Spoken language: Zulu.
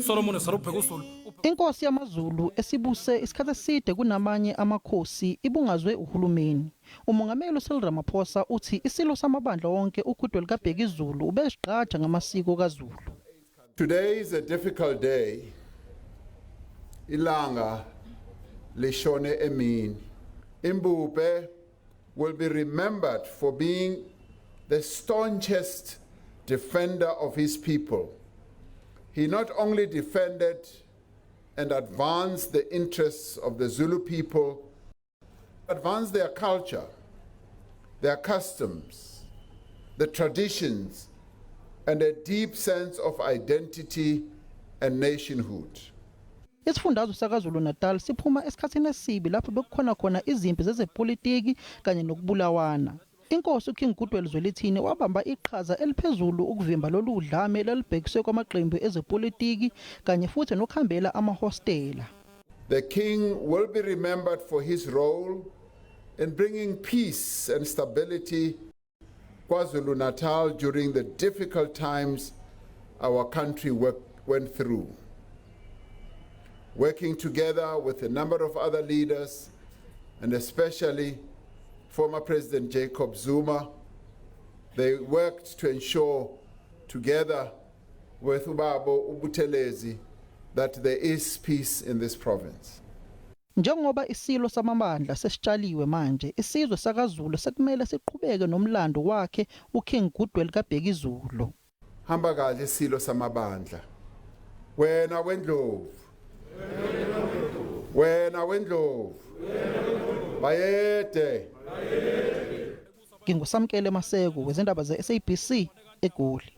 Solomon sarubheka uZulu. Inkosi yamaZulu esibuse isikhathi eside kunamanye amakhosi ibungazwe uhulumeni. Umongameli uCyril Ramaphosa uthi isilo samabandla wonke uGoodwill kaBhekizulu ubezigqaja ngamasiko kaZulu. Today is a difficult day. Ilanga lishone emini. Imbube will be remembered for being the staunchest defender of his people. He not only defended and advanced the interests of the Zulu people, advanced their culture, their customs, the traditions, and a deep sense of identity and nationhood. Isifundazwe sakaZulu Natal siphuma esikhathini esibi lapho bekukhona khona izimpi zezepolitiki kanye nokubulawana. Inkosi uKing Goodwill Zwelithini wabamba iqhaza eliphezulu ukuvimba lolu dlame lalibhekiswe kwamaqembu ezepolitiki kanye futhi nokuhambela amahostela. The king will be remembered for his role in bringing peace and stability KwaZulu-Natal during the difficult times our country went through. Working together with a number of other leaders, and especially former President Jacob Zuma, they worked to ensure, together with Ubaba uButhelezi, that there is peace in this province. Njengoba isilo samabandla sesitshaliwe manje, isizwe sakaZulu sekumele siqhubeke nomlando wakhe uKing Goodwill kaBhekizulu. Hamba kahle silo samabandla. Wena wendlovu. Wena wendlovu. Bayede. NginguSamkele Maseko wezindaba ze-SABC eGoli.